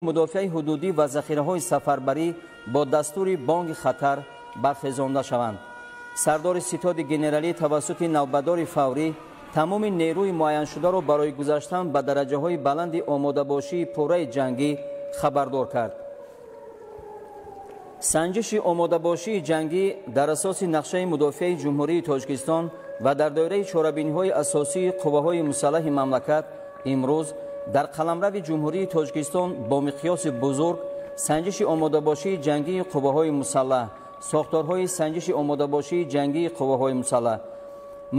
Мудофиаи ҳудудӣ ва захираҳои сафарбарӣ бо дастури бонги хатар бархезонда шаванд. Сардори ситоди генералӣ тавассути навбатдори фаврӣ тамоми нерӯи муайяншударо барои гузаштан ба дараҷаҳои баланди омодабошии пурраи ҷангӣ хабардор кард. Санҷиши омодабошии ҷангӣ дар асоси нақшаи мудофиаи Ҷумҳурии Тоҷикистон ва дар доираи чорабиниҳои асосии қувваҳои мусаллаҳи мамлакат имрӯз дар қаламрави Ҷумҳурии Тоҷикистон бо миқёси бузург санҷиши омодабошии ҷангии қувваҳои мусаллаҳ, сохторҳои санҷиши омодабошии ҷангии қувваҳои мусаллаҳ,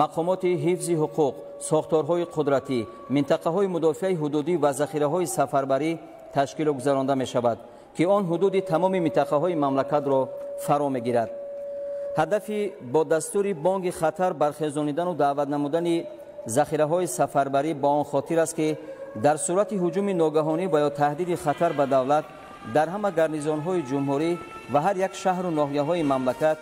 мақомоти ҳифзи ҳуқуқ, сохторҳои қудратӣ, минтақаҳои мудофиаи ҳудудӣ ва захираҳои сафарбарӣ ташкилу гузаронда мешавад, ки он ҳудуди тамоми минтақаҳои мамлакатро фаро мегирад. Ҳадафи бо дастури бонги хатар бархезонидану даъват намудани захираҳои сафарбарӣ ба он хотир аст, ки дар сурати ҳуҷуми ногаҳонӣ ва ё таҳдиди хатар ба давлат дар ҳама гарнизонҳои ҷумҳурӣ ва ҳар як шаҳру ноҳияҳои мамлакат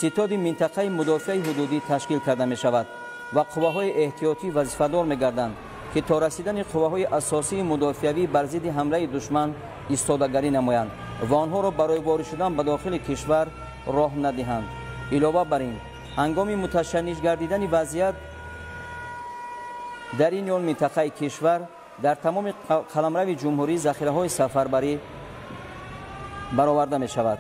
ситоди минтақаи мудофиаи ҳудудӣ ташкил карда мешавад ва қувваҳои эҳтиётӣ вазифадор мегарданд, ки то расидани қувваҳои асосии мудофиавӣ бар зидди ҳамлаи душман истодагарӣ намоянд ва онҳоро барои ворид шудан ба дохили кишвар роҳ надиҳанд. Илова бар ин, ҳангоми муташанниҷ гардидани вазъият дар ин ё минтақаи кишвар дар тамоми қаламрави ҷумҳурӣ захираҳои сафарбарӣ бароварда мешавад.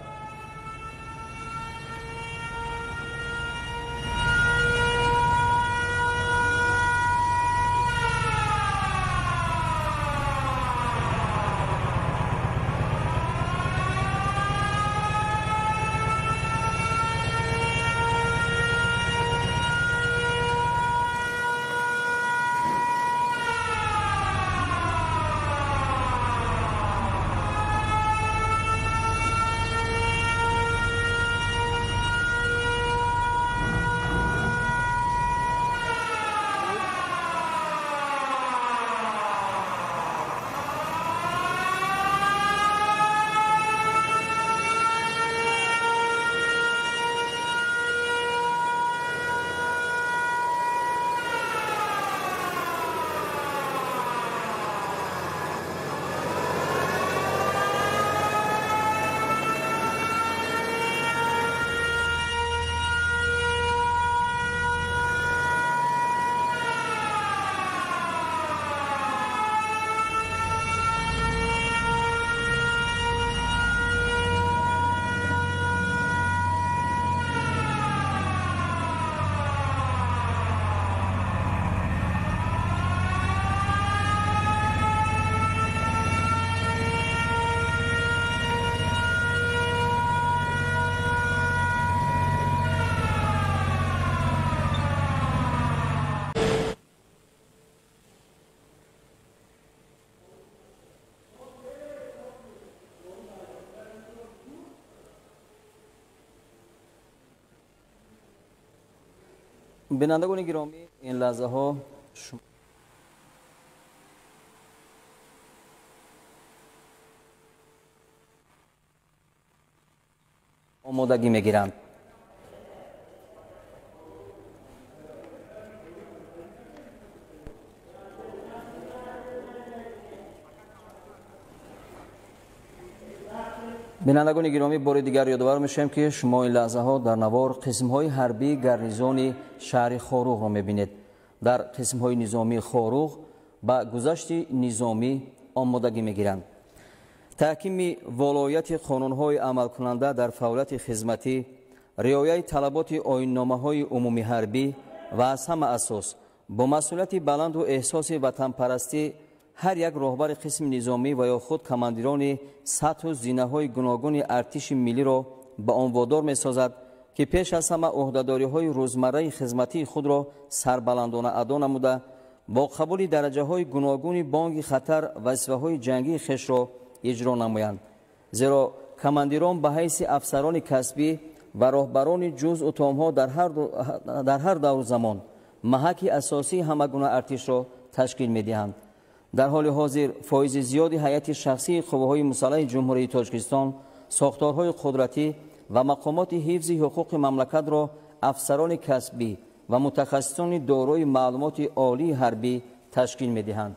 Бинандагони гиромӣ, ин лаҳзаҳо омодагӣ мегиранд. Бинандагони гиромӣ, бори дигар ёдовар мешавем, ки шумо ин лаҳзаҳо дар навор қисмҳои ҳарбии гарнизони шаҳри Хоруғро мебинед. Дар қисмҳои низомии Хоруғ ба гузашти низомӣ омодагӣ мегиранд. Таҳкими волояти қонунҳои амалкунанда дар фаъолияти хизматӣ, риояи талаботи оинномаҳои умумиҳарбӣ ва аз ҳама асос бо масъулияти баланду эҳсоси ватанпарастӣ ҳар як роҳбари қисми низомӣ ва ё худ командирони сатҳу зинаҳои гуногуни артиши миллиро ба он водор месозад, ки пеш аз ҳама ӯҳдадориҳои рӯзмарраи хизматии худро сарбаландона адо намуда, бо қабули дараҷаҳои гуногуни бонги хатар вазифаҳои ҷангии хешро иҷро намоянд. Зеро командирон ба ҳайси афсарони касбӣ ва роҳбарони ҷузъу томҳо дар ҳар давру замон маҳаки асосии ҳама гуна артишро ташкил медиҳанд. Дар ҳоли ҳозир фоизи зиёди ҳайати шахсии қувваҳои мусаллаҳи Ҷумҳурии Тоҷикистон, сохторҳои қудратӣ ва мақомоти ҳифзи ҳуқуқи мамлакатро афсарони касбӣ ва мутахассисони дорои маълумоти олии ҳарбӣ ташкил медиҳанд.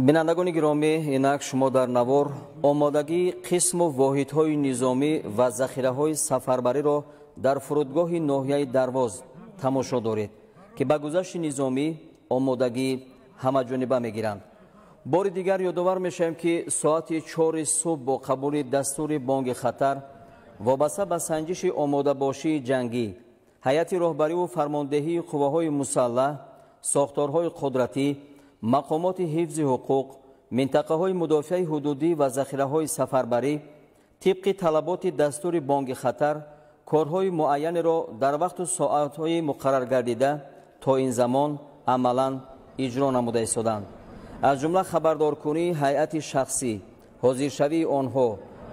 Бинандагони гиромӣ, инак шумо дар навор омодагии қисму воҳидҳои низомӣ ва захираҳои сафарбариро дар фурудгоҳи ноҳияи Дарвоз тамошо доред, ки ба гузашти низомӣ омодагӣ ҳамаҷониба мегиранд. Бори дигар ёдовар мешавем, ки соати 4 субҳ бо қабули дастури бонги хатар вобаста ба санҷиши омодабошии ҷангӣ, ҳайати роҳбариву фармондеҳии қувваҳои мусаллаҳ, сохторҳои қудратӣ, мақомоти ҳифзи ҳуқуқ, минтақаҳои мудофиаи ҳудудӣ ва захираҳои сафарбарӣ тибқи талаботи дастури бонги хатар корҳои муайянеро дар вақту соатҳои муқаррар гардида то ин замон амалан иҷро намуда истоданд. Аз ҷумла хабардоркунии ҳайати шахсӣ, ҳозиршавии онҳо,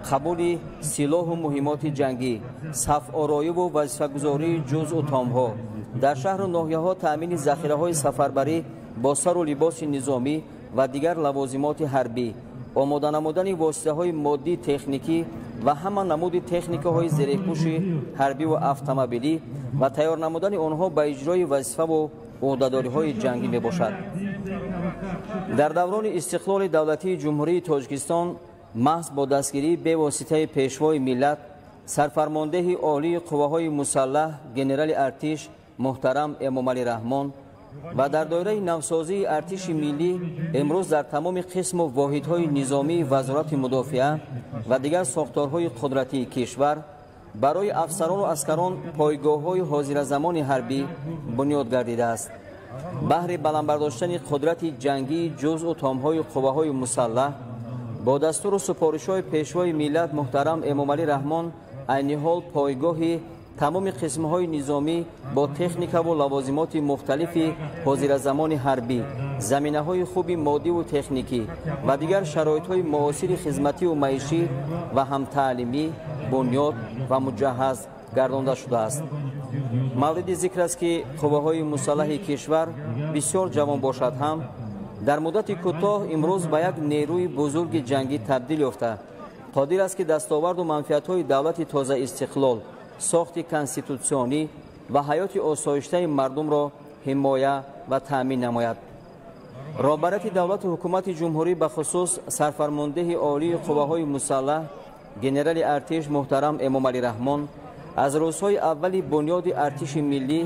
қабули силоҳу муҳимоти ҷангӣ, сафороиву вазифагузории ҷузъу томҳо, дар шаҳру ноҳияҳо таъмини захираҳои сафарбарӣ бо сару либоси низомӣ ва дигар лавозимоти ҳарбӣ, омода намудани воситаҳои моддӣ техникӣ ва ҳама намуди техникаҳои зерепӯши ҳарбиву автомобилӣ ва тайёр намудани онҳо ба иҷрои вазифаву ӯҳдадориҳои ҷангӣ мебошад. Дар даврони истиқлоли давлатии Ҷумҳурии Тоҷикистон маҳз бо дастгирии бевоситаи пешвои миллат, сарфармондеҳи олии қувваҳои мусаллаҳ генерали артиш муҳтарам Эмомалӣ Раҳмон ва дар доираи навсозии артиши миллӣ имрӯз дар тамоми қисму воҳидҳои низомии Вазорати мудофиа ва дигар сохторҳои қудратии кишвар барои афсарону аскарон пойгоҳҳои ҳозиразамони ҳарбӣ бунёд гардидааст. Баҳри баланд бардоштани қудрати ҷангии ҷузъу томҳои қувваҳои мусаллаҳ бо дастуру супоришҳои пешвои миллат муҳтарам Эмомалӣ Раҳмон айни ҳол пойгоҳи тамоми қисмҳои низомӣ бо техникаву лавозимоти мухталифи ҳозиразамони ҳарбӣ, заминаҳои хуби моддиву техникӣ ва дигар шароитҳои муосири хизмативу маишӣ ва ҳамтаълимӣ бунёд ва муҷаҳҳаз гардонда шудааст. Мавриди зикр аст, ки қувваҳои мусаллаҳи кишвар бисёр ҷавон бошад ҳам дар муддати кӯтоҳ имрӯз ба як нерӯи бузурги ҷангӣ табдил ёфта, қодир аст, ки дастоварду манфиатҳои давлати тозаистиқлол, сохти конститутсионӣ ва ҳаёти осоиштаи мардумро ҳимоя ва таъмин намояд. Роҳбарияти давлату ҳукумати ҷумҳурӣ, бахусус сарфармондеҳи олии қувваҳои мусаллаҳ генерали артиш муҳтарам Эмомалӣ Раҳмон аз рӯзҳои аввали бунёди артиши миллӣ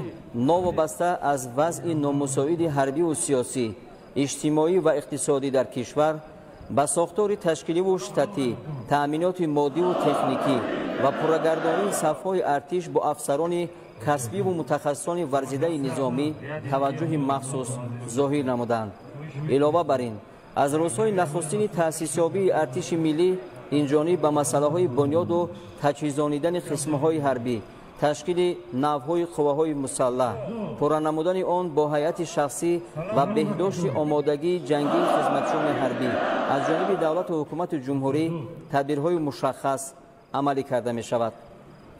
новобаста аз вазъи номусоиди ҳарбиву сиёсӣ, иҷтимоӣ ва иқтисодӣ дар кишвар ба сохтори ташкиливу штатӣ, таъминоти моддиву техникӣ ва пуррагардонии сафҳои артиш бо афсарони касбиву мутахассисони варзидаи низомӣ таваҷҷӯҳи махсус зоҳир намуданд. Илова бар ин, аз рӯзҳои нахустини таъсисёбии артиши миллӣ инҷониб ба масъалаҳои бунёду таҷҳизонидани қисмҳои ҳарбӣ, ташкили навҳои қувваҳои мусаллаҳ, пурра намудани он бо ҳайати шахсӣ ва беҳдошти омодагии ҷангии хизматчиёни ҳарбӣ аз ҷониби давлату ҳукумати ҷумҳурӣ тадбирҳои мушаххас амалӣ карда мешавад.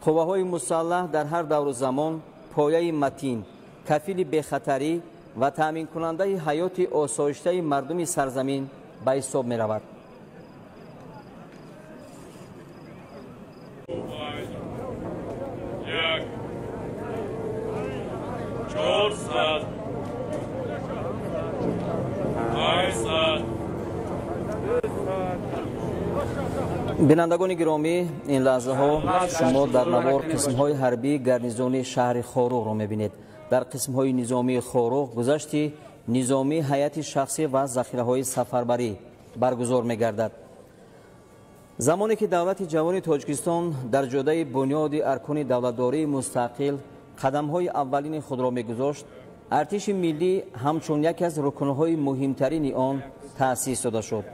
Қувваҳои мусаллаҳ дар ҳар давру замон пояи матин, кафили бехатарӣ ва таъминкунандаи ҳаёти осоиштаи мардуми сарзамин ба ҳисоб меравад. Бинандагони гиромӣ, ин лаҳзаҳо шумо дар навор қисмҳои ҳарбии гарнизони шаҳри Хоруғро мебинед. Дар қисмҳои низомии Хоруғ гузашти низомии ҳайати шахсӣ ва захираҳои сафарбарӣ баргузор мегардад. Замоне ки давлати ҷавони Тоҷикистон дар ҷодаи бунёди аркони давлатдории мустақил қадамҳои аввалини худро мегузошт, артиши миллӣ ҳамчун яке аз рукнҳои муҳимтарини он таъсис дода шуд.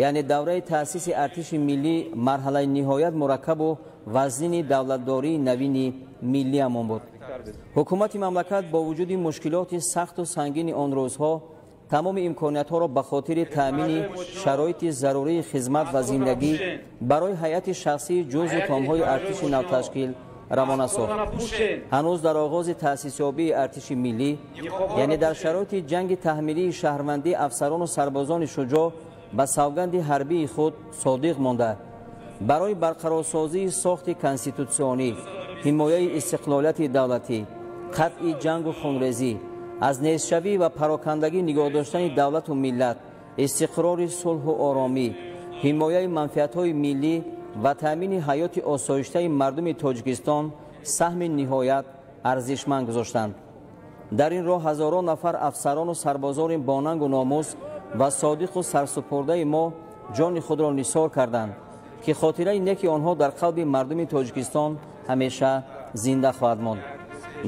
Яъне давраи таъсиси артиши миллӣ марҳалаи ниҳоят мураккабу вазнини давлатдории навини миллиамон буд. Ҳукумати мамлакат бо вуҷуди мушкилоти сахту сангини он рӯзҳо тамоми имкониятҳоро ба хотири таъмини шароити зарурии хизмат ва зиндагӣ барои ҳайати шахсии ҷузъу томҳои артиши навташкил равона сохт. Ҳанӯз дар оғози таъсисёбии артиши миллӣ, яъне дар шароити ҷанги таҳмилии шаҳрвандӣ, афсарону сарбозони шуҷоъ ба савганди ҳарбии худ содиқ монда, барои барқарорсозии сохти конститутсионӣ, ҳимояи истиқлолияти давлатӣ, қатъи ҷангу хунрезӣ, аз нестшавӣ ва парокандагӣ нигоҳ доштани давлату миллат, истиқрори сулҳу оромӣ, ҳимояи манфиатҳои миллӣ ва таъмини ҳаёти осоиштаи мардуми Тоҷикистон саҳми ниҳоят арзишманд гузоштанд. Дар ин роҳ ҳазорон нафар афсарону сарбозони бонангу номус ва содиқу сарсупурдаи мо ҷони худро нисор карданд, ки хотираи неки онҳо дар қалби мардуми Тоҷикистон ҳамеша зинда хоҳад монд.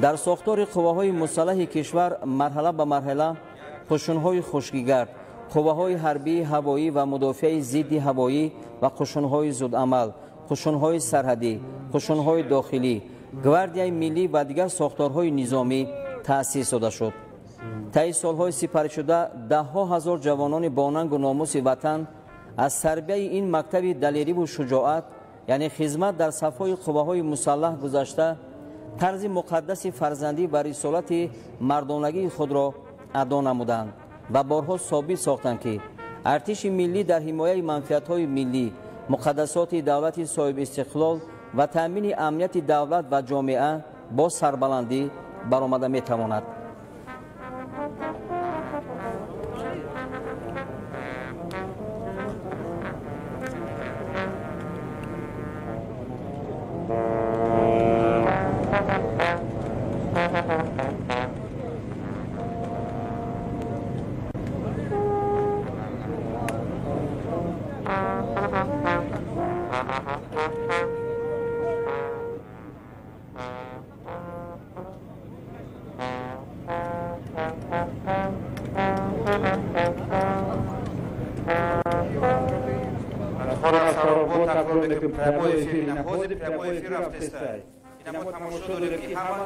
Дар сохтори қувваҳои мусаллаҳи кишвар марҳала ба марҳала қушунҳои хушкигард, қувваҳои ҳарбии ҳавоӣ ва мудофиаи зидди ҳавоӣ ва қушунҳои зудамал, қушунҳои сарҳадӣ, қушунҳои дохилӣ, гвардияи миллӣ ва дигар сохторҳои низомӣ таъсис дода шуд. Таи солҳои сипаришуда даҳҳо ҳазор ҷавонони бонангу номуси ватан аз тарбияи ин мактаби далериву шуҷоат, яъне хизмат дар сафҳои қувваҳои мусаллаҳ гузашта, тарзи муқаддаси фарзандӣ ва рисолати мардонагии худро адо намуданд ва борҳо собит сохтанд, ки артиши миллӣ дар ҳимояи манфиатҳои миллӣ, муқаддасоти давлати соҳибистиқлол ва таъмини амнияти давлат ва ҷомеа бо сарбаландӣ баромада метавонад. Прямой эфир находит, прямой эфир автостай. И нам тамошо дорем ки ҳама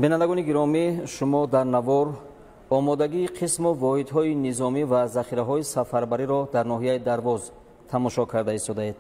Бинандагони гиромӣ, шумо дар навор омодагии қисму воҳидҳои низомӣ ва захираҳои сафарбариро дар ноҳияи Дарвоз тамошо карда истодаед.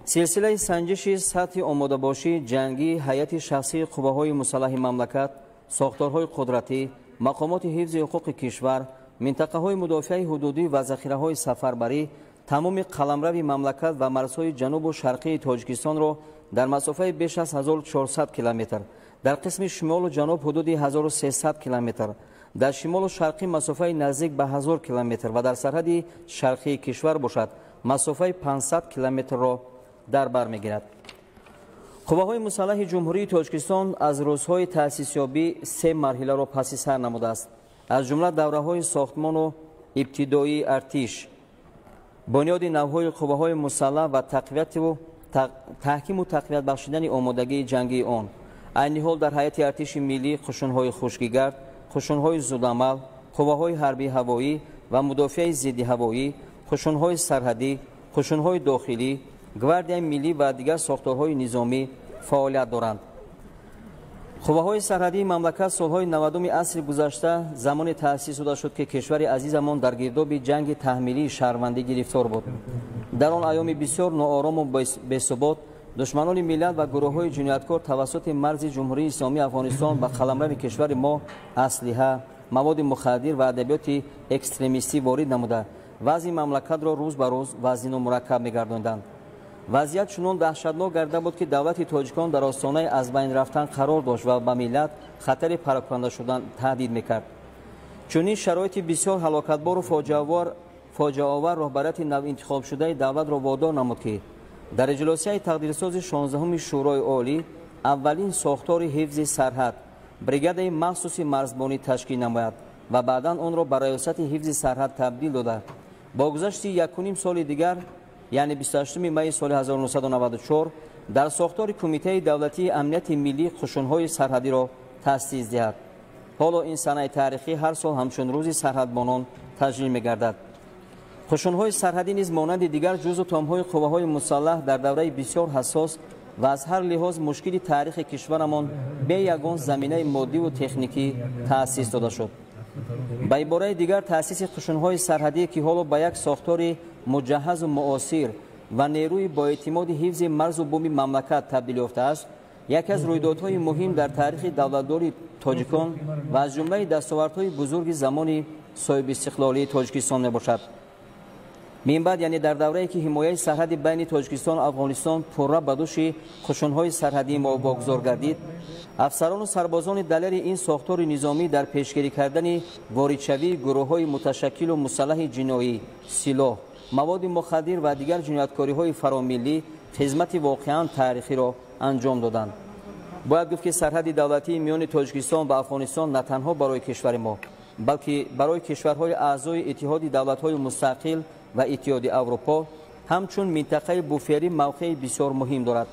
Силсилаи санҷиши сатҳи омодабошии ҷангии ҳайати шахсии қувваҳои мусаллаҳи мамлакат, сохторҳои қудратӣ, мақомоти ҳифзи ҳуқуқи кишвар, минтақаҳои мудофиаи ҳудудӣ ва захираҳои сафарбарӣ тамоми қаламрави мамлакат ва марзҳои ҷанубу шарқии Тоҷикистонро дар масофаи беш аз 1400 километр, дар қисми шимолу ҷануб ҳудуди 1300 километр, дар шимолу шарқӣ масофаи наздик ба 1000 километр ва дар сарҳади шарқии кишвар бошад масофаи 500 километрро дар бар мегирад. Қувваҳои мусаллаҳи Ҷумҳурии Тоҷикистон аз рӯзҳои таъсисёбӣ се марҳиларо паси сар намудааст, аз ҷумла давраҳои сохтмону ибтидоии артиш, бунёди навҳои қувваҳои мусаллаҳ ва таҳкиму тақвият бахшидани омодагии ҷангии он. Айни ҳол дар ҳайати артиши миллӣ қушунҳои хушкигард, қушунҳои зудамал, қувваҳои ҳарбии ҳавоӣ ва мудофиаи зидди ҳавоӣ, қушунҳои сарҳадӣ, қушунҳои дохилӣ, гвардияи миллӣ ва дигар сохторҳои низомӣ фаъолият доранд. Қувваҳои сарҳадии мамлакат солҳои 90-уми асри гузашта замоне таъсис дода шуд, ки кишвари азизамон дар гирдоби ҷанги таҳмилии шаҳрвандӣ гирифтор буд. Дар он айёми бисёр ноорому бесубот душманони миллат ва гурӯҳҳои ҷинояткор тавассути марзи Ҷумҳурии Исломии Афғонистон ба қаламрави кишвари мо аслиҳа, маводи мухаддир ва адабиёти экстремистӣ ворид намуда, вазъи мамлакатро рӯз ба рӯз вазнину мураккаб мегардонданд. Вазъият чунон даҳшатнок гарда буд, ки давлати тоҷикон дар остонаи аз байн рафтан қарор дошт ва ба миллат хатари пароканда шудан таҳдид мекард. Чунин шароити бисёр ҳалокатбору фоҷиаовар роҳбарияти навинтихобшудаи давлатро водор намуд, ки дар иҷлосияи тақдирсози 16-уми Шӯрои Олӣ аввалин сохтори ҳифзи сарҳад, бригадаи махсуси марзбонӣ ташкил намояд ва баъдан онро ба раёсати ҳифзи сарҳад табдил дода. Бо гузашти 1,5 соли дигар, яъне 28 майи соли 1994, дар сохтори Кумитаи давлатии амнияти миллӣ қушунҳои сарҳадиро таъсис диҳад. Ҳоло ин санаи таърихӣ ҳар сол ҳамчун рӯзи сарҳадбонон таҷлил мегардад. Қушунҳои сарҳадӣ низ монанди дигар ҷузъу томҳои қувваҳои мусаллаҳ дар давраи бисёр ҳассос ва аз ҳар лиҳоз мушкили таърихи кишварамон бе ягон заминаи моддиву техникӣ таъсис дода шуд. Ба ибораи дигар, таъсиси қушунҳои сарҳадӣ, ки ҳоло ба як сохтори муҷаҳҳазу муосир ва нерӯи боэътимоди ҳифзи марзу буми мамлакат табдил ёфтааст, яке аз рӯйдодҳои муҳим дар таърихи давлатдории тоҷикон ва аз ҷумлаи дастовардҳои бузурги замони соҳибистиқлолии Тоҷикистон мебошад. Минбаъд, яъне дар даврае ки ҳимояи сарҳади байни Тоҷикистону Афғонистон пурра ба души қушунҳои сарҳадии мо вогузор гардид, афсарону сарбозони далери ин сохтори низомӣ дар пешгирӣ кардани воридшавии гурӯҳҳои муташаккилу мусаллаҳи ҷиноӣ, силоҳ, маводи мухаддир ва дигар ҷинояткориҳои фаромиллӣ хизмати воқеан таърихиро анҷом доданд. Бояд гуфт, ки сарҳади давлатии миёни Тоҷикистон ва Афғонистон на танҳо барои кишвари мо, балки барои кишварҳои аъзои Иттиҳоди давлатҳои мустақил ва Иттиҳоди Аврупо ҳамчун минтақаи буферӣ мавқеи бисёр муҳим дорад.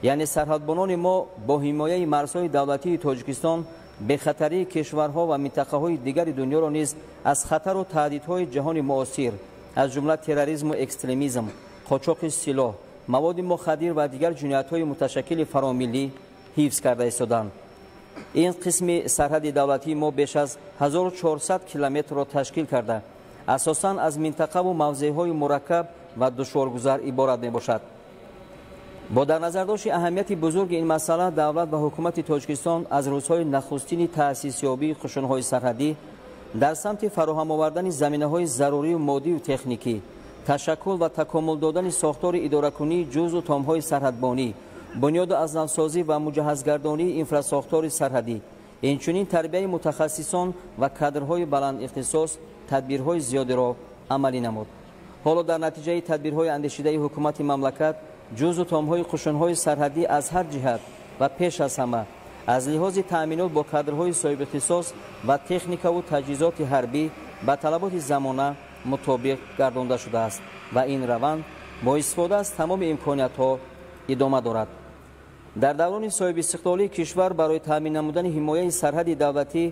Яъне сарҳадбонони мо бо ҳимояи марзҳои давлатии Тоҷикистон бехатарии кишварҳо ва минтақаҳои дигари дунёро низ аз хатару таҳдидҳои ҷаҳони муосир, аз ҷумла терроризму экстремизм, қочоқи силоҳ, маводи мухаддир ва дигар ҷиноятҳои муташаккили фаромиллӣ ҳифз карда истоданд. Ин қисми сарҳади давлатии мо беш аз 1400 километрро ташкил карда, асосан аз минтақаву мавзеъҳои мураккаб ва душворгузар иборат мебошад. Бо дар назардошти аҳамияти бузурги ин масъала, давлат ва ҳукумати Тоҷикистон аз рӯзҳои нахустини таъсисёбии қушунҳои сарҳадӣ дар самти фароҳам овардани заминаҳои зарурию моддию техникӣ, ташаккул ва такомул додани сохтори идоракунии ҷузъу томҳои сарҳадбонӣ, бунёду аз навсозӣ ва муҷаҳҳазгардонии инфрасохтори сарҳадӣ, инчунин тарбияи мутахассисон ва кадрҳои баландихтисос тадбирҳои зиёдеро амалӣ намуд. Ҳоло дар натиҷаи тадбирҳои андешидаи ҳукумати мамлакат, ҷузъу томҳои қушунҳои сарҳадӣ аз ҳар ҷиҳат ва пеш аз ҳама аз лиҳози таъминот бо кадрҳои соҳибихтисос ва техникаву таҷҳизоти ҳарбӣ ба талаботи замона мутобиқ гардонда шудааст ва ин раванд бо истифода аз тамоми имкониятҳо идома дорад. Дар даврони соҳибистиқлолии кишвар барои таъмин намудани ҳимояи сарҳади давлатӣ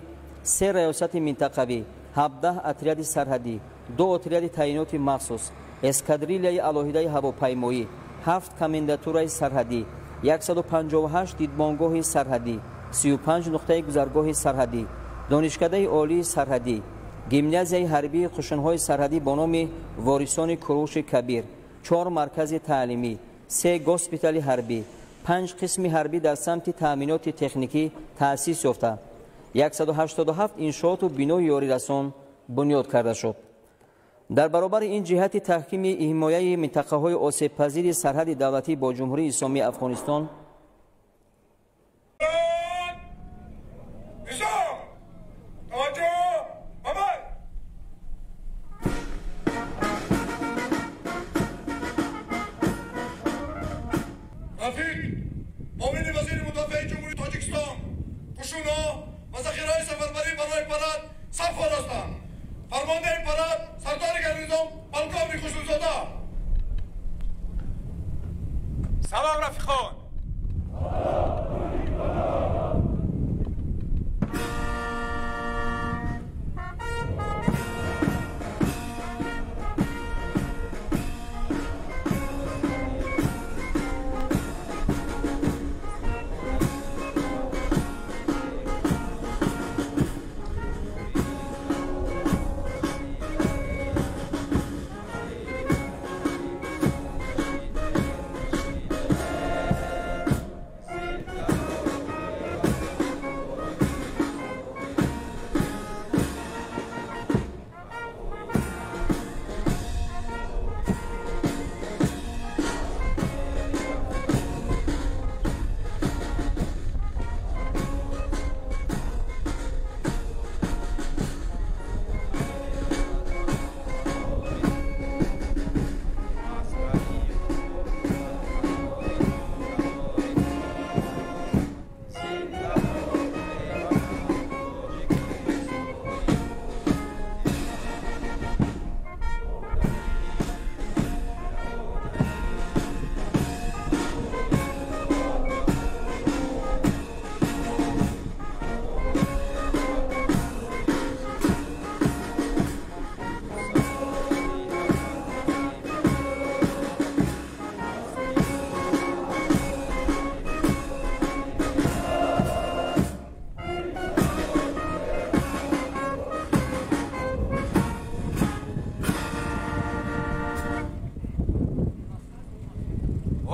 3 раёсати минтақавӣ, 17 отряди сарҳадӣ, 2 отряди таъиноти махсус, эскадрилияи алоҳидаи ҳавопаймоӣ, 7 комендатураи сарҳадӣ, 158 дидбонгоҳи сарҳадӣ, 35 нуқтаи гузаргоҳи сарҳадӣ, донишкадаи олии сарҳадӣ, гимназияи ҳарбии қушунҳои сарҳадӣ бо номи Ворисони Куруши Кабир, 4 маркази таълимӣ, 3 госпитали ҳарбӣ, 5 қисми ҳарбӣ дар самти таъминоти техникӣ таъсис ёфта, 187 иншооту бинои ёрирасон бунёд карда шуд. Дар баробари ин ҷиҳати таҳкими ҳимояи минтақаҳои осебпазири сарҳади давлатӣ бо Ҷумҳурии Исломии Афғонистон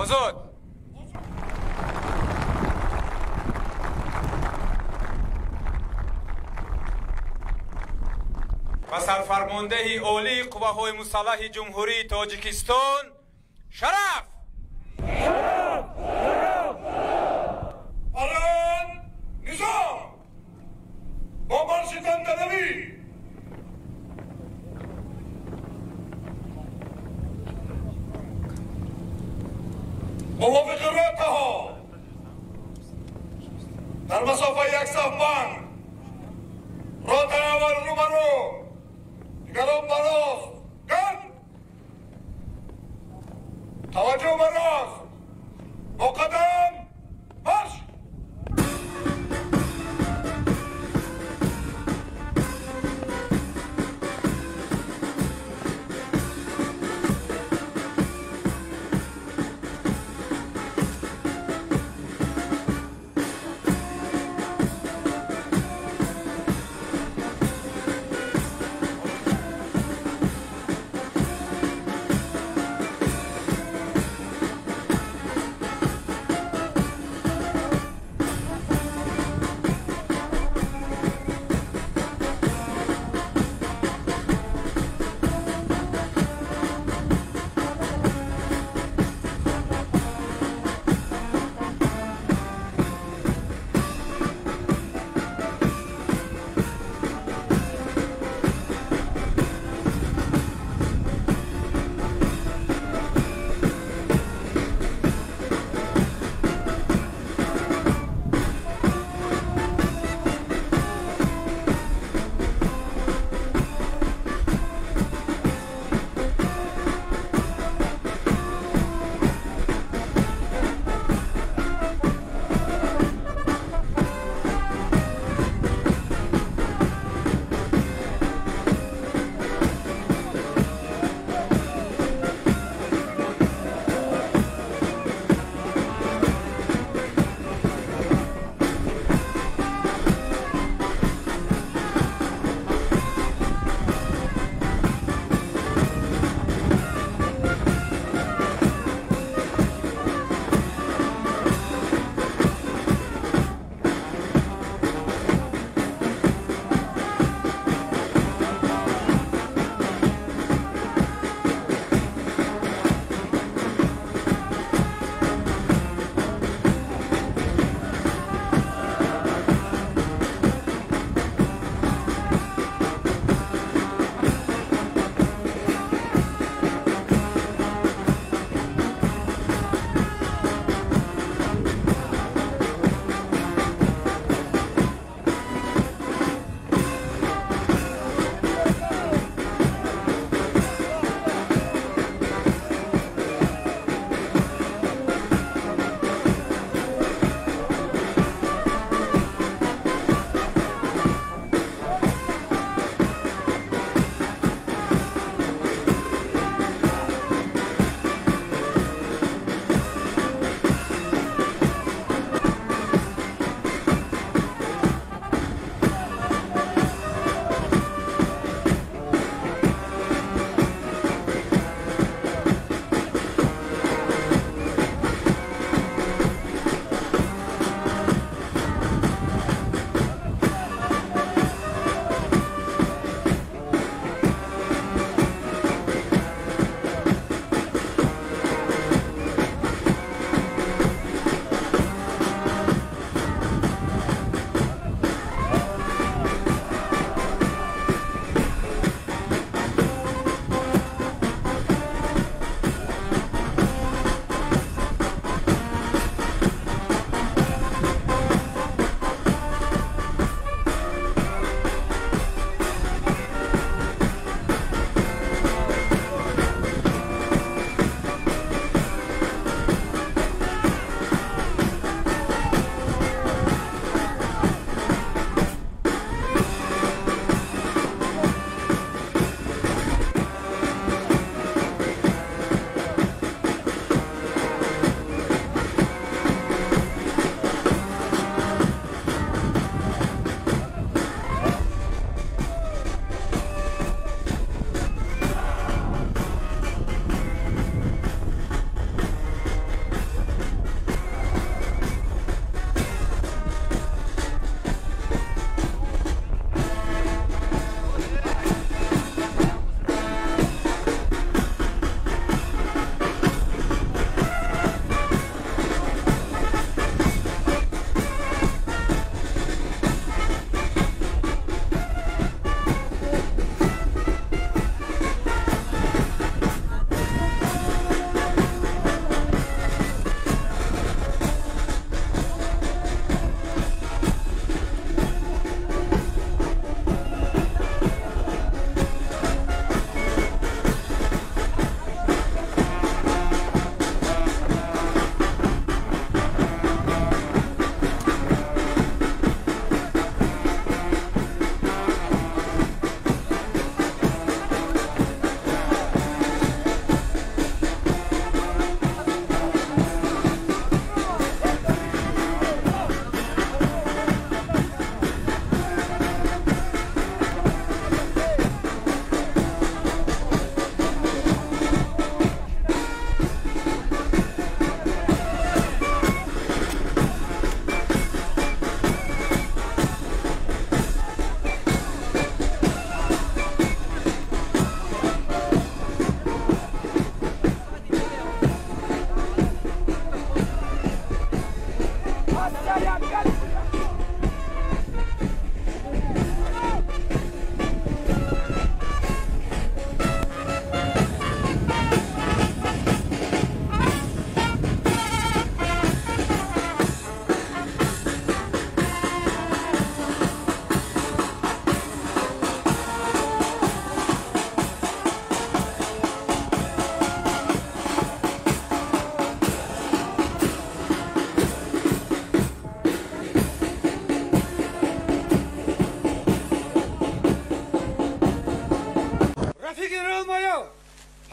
Озод! Ба сарфармондеҳи олии қувваҳои мусаллаҳи Ҷумҳурии Тоҷикистон шараф! Шараф! Шараф! Аран низом! Бо марши тантанавӣ! Мувофиқи ротаҳо дар масофаи як саф банд ротаи аввал рӯ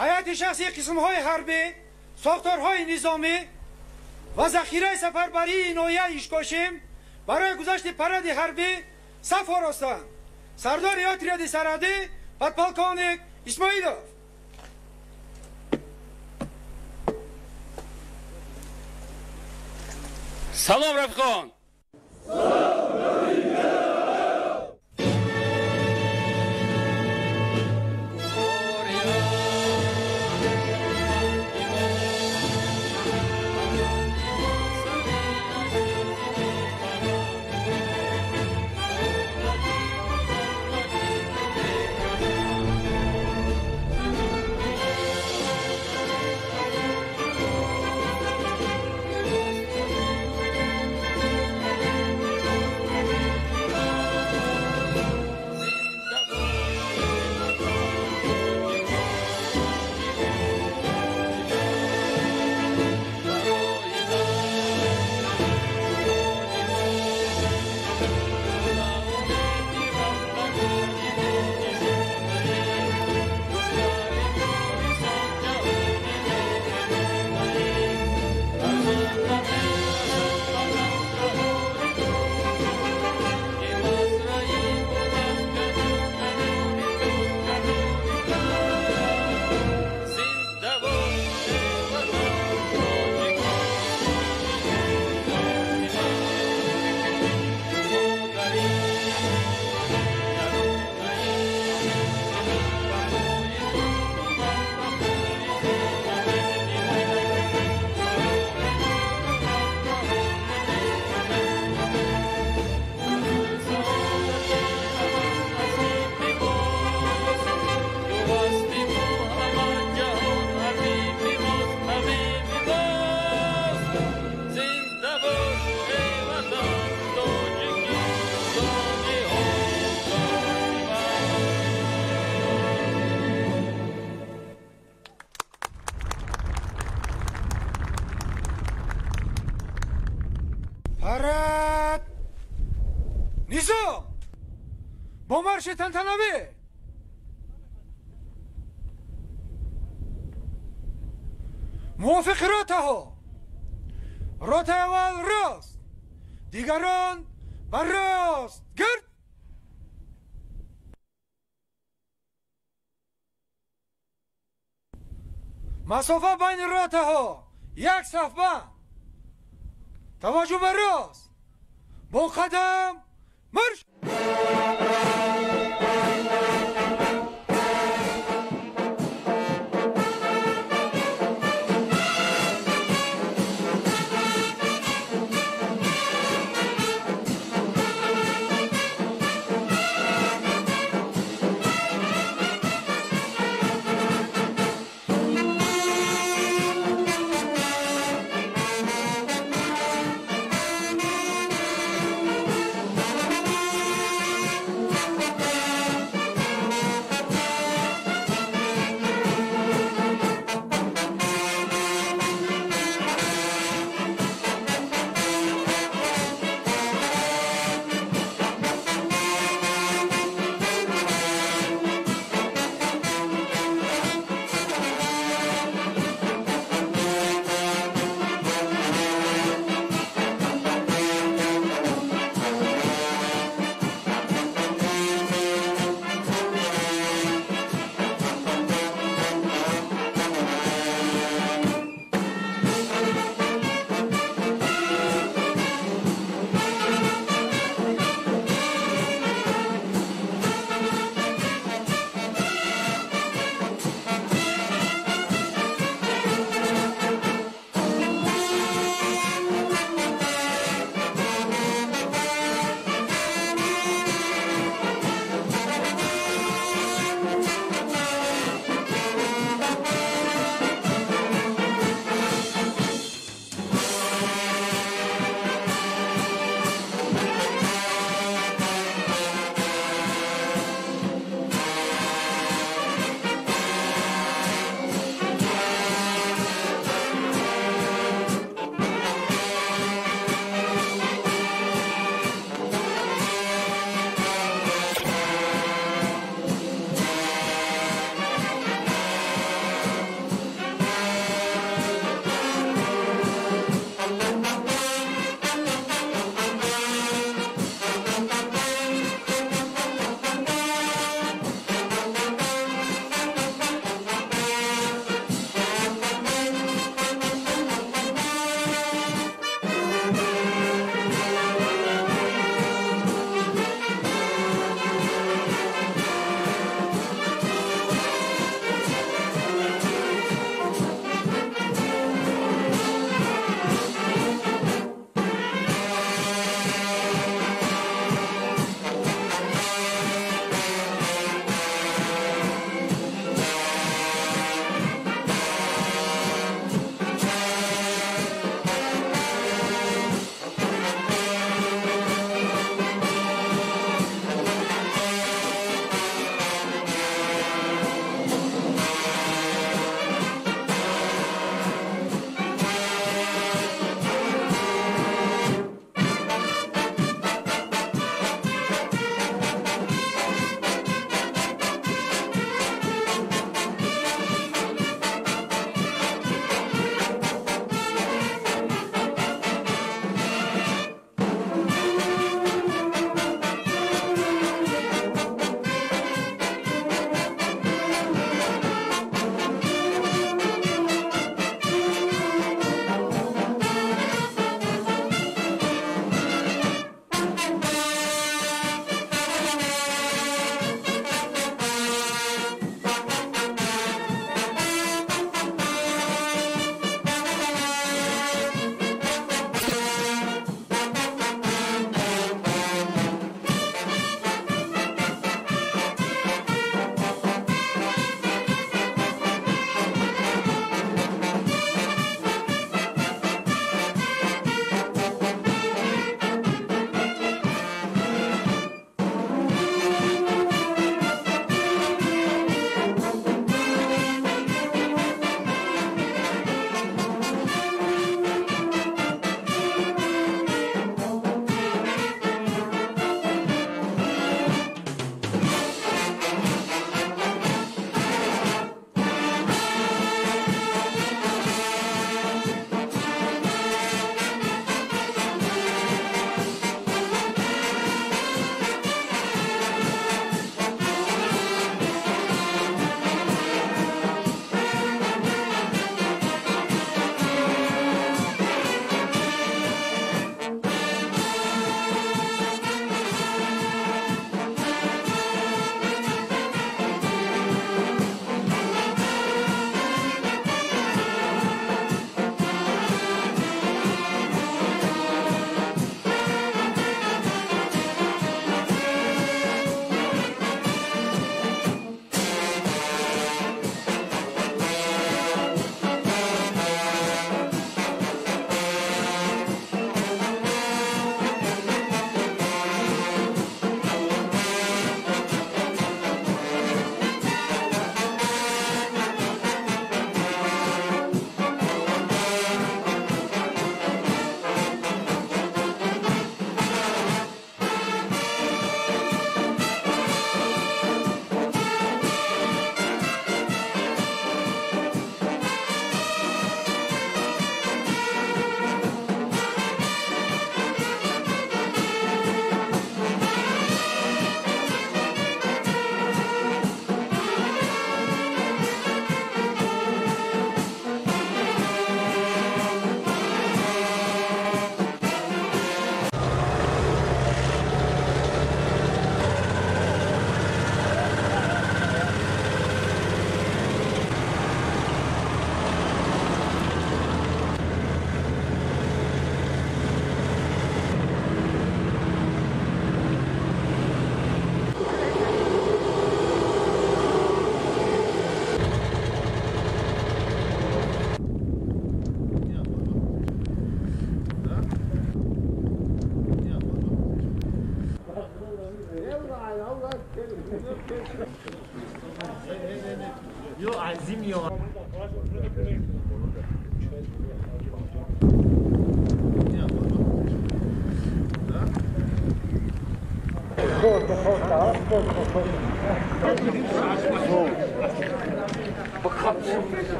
ҳайати шахсии қисмҳои ҳарбӣ, сохторҳои низомӣ ва захираи сафарбарии ноҳияи Ишкошим барои гузашти паради ҳарбӣ саф оростанд. Сардори отряди сарҳадӣ подполковник Исмоилов. Салом, рафиқон! Парад! Низом! Бо марши тантанавӣ! Мувофиқи ротаҳо! Ротаи аввал рост, дигарон ба рост гирд! Масофа байни ротаҳо як сафбанд. Таваҷҷӯҳ ба рост! Бо қадам марш!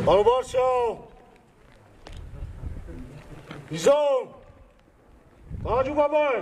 баробар шав! Низом! Таваҷҷӯҳ ба бой!